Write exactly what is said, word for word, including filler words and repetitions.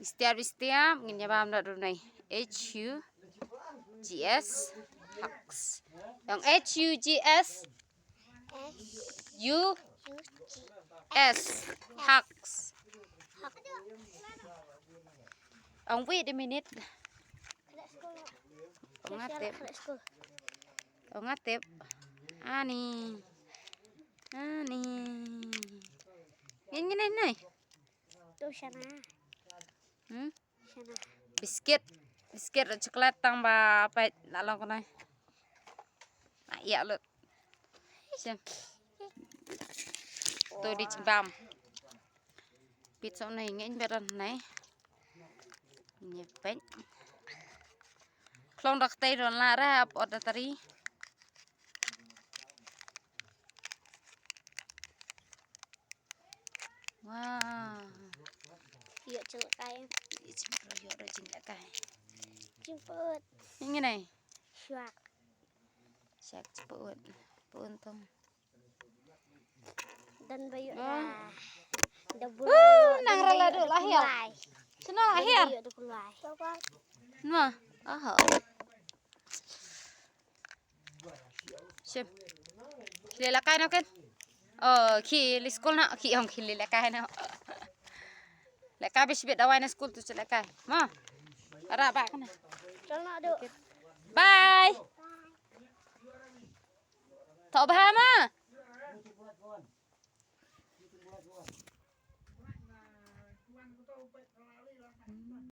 Bestiar, bestiar, ngin ïa bam da ruh nai. H U G S, hugs. Ong H U G S, U S, hugs. Ong wait a minute. Ong nga tip. Ong nga tip. Ani. Ani. Ngin ngin nai nai. Tu sana. Hmm? Sana. Biscuit. Biscuit da chocolate tang ba pait la long ko nai. Na ïa lut. Shem. Tu di jingbam. Pit so nai ngin beran nai. Ngi pait. Klong dak tei ron la ra ap order tari. Wow. Ïoh jinglakai. Ïoh jinglakai. Jingput. Ini nih. Shark. Shark jingput. Pun tong. Dan bayu lah. Woo, nang rala duk lahir. Sino lahir? Bayu duk lai. Nua. Aha. Shem. Khie leh lakai noh ken. Oh, khie leh skul noh, khie ong khie leh lakai noh. Lakai bish bit dawai na skul tu chet lakai. Ma. Ara ba kana. Bye. Thok bha ma.